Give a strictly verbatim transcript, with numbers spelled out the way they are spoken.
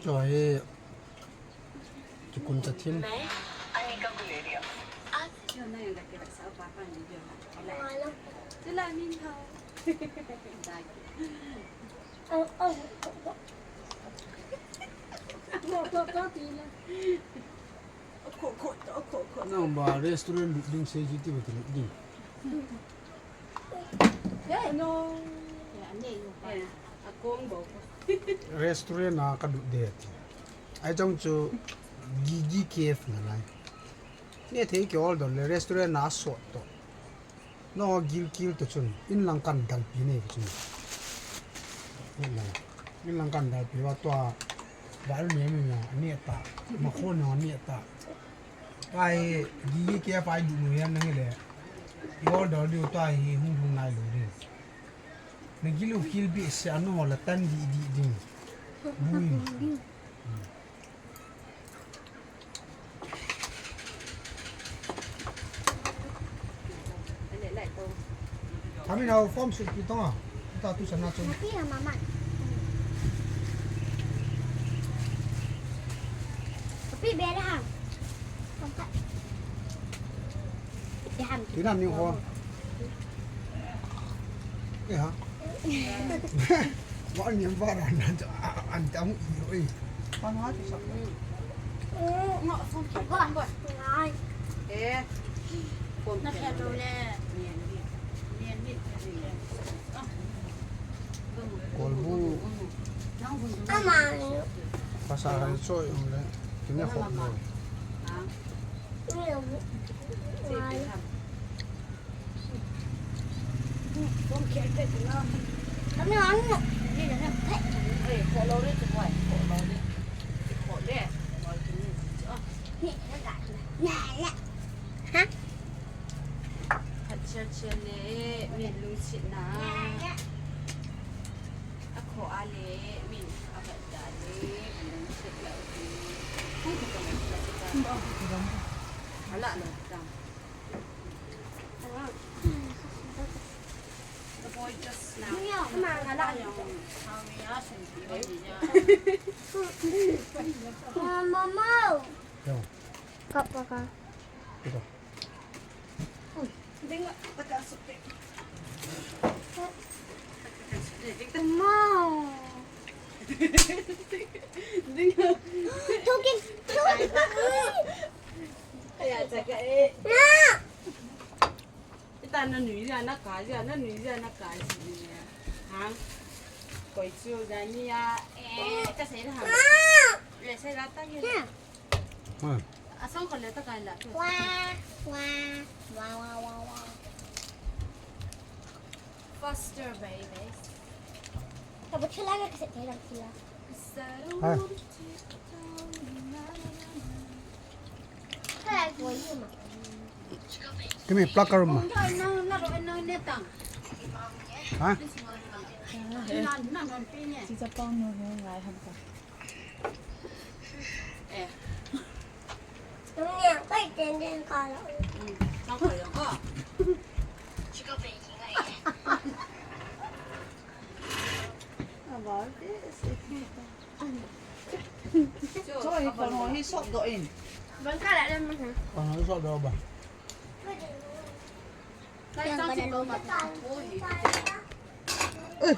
Choi. Chukun cha thim. Nang ba restaurant lut ding sei ji ti ba ti lut ding. Restaurant a ka lut de ti. Ai chang chu Gigi Cafe na lai. Ne thei ki order le restaurant a sot to. No gil kil to chun in lang kan dal pi ne chun. In lang kan dal pi wa to a. Dal ne mi na ne ta. Ma kho no ne ta. Ai, Gigi Cafe a lut nu yan nang le. I order diu ta hi hung hung nai lu diu. Na gilu kil bi se ano la tan di di ding. Bui. Kami na form sut pi tonga. Ta tu sana chung. Happy ha mama. Happy bela ha. Tina ni ho. Eh ha. Wa ni ba ra na an ta mu i oi. Kon ha tu sa. Ngo song ki kon kon. Ngai. Eh. Kon. Na phe lo le. Nien ni. Nien ni. Kolbu. Ama. Pasal hai choi um le. Kini khop lo. Mama. Cup ka. Mama. Talking. Ita na nui ja na ka ja, na nui ja na ka ji ne. Ha? Koi chu ja ni ya. Eh, ka sei na ha. Le sei la ta ni. Ha. A song ko le ta ka la. Wa, wa, wa, wa, wa, wa. Faster, baby. Ka ba thila ka sei la thila. Ha. Kami plug karum ma. Ha? Choi, kono hi sop doh in. Bang ka la lem ma. Kono hi sop doh ba. Kai chang chi ko ma ta ko hi. Eh,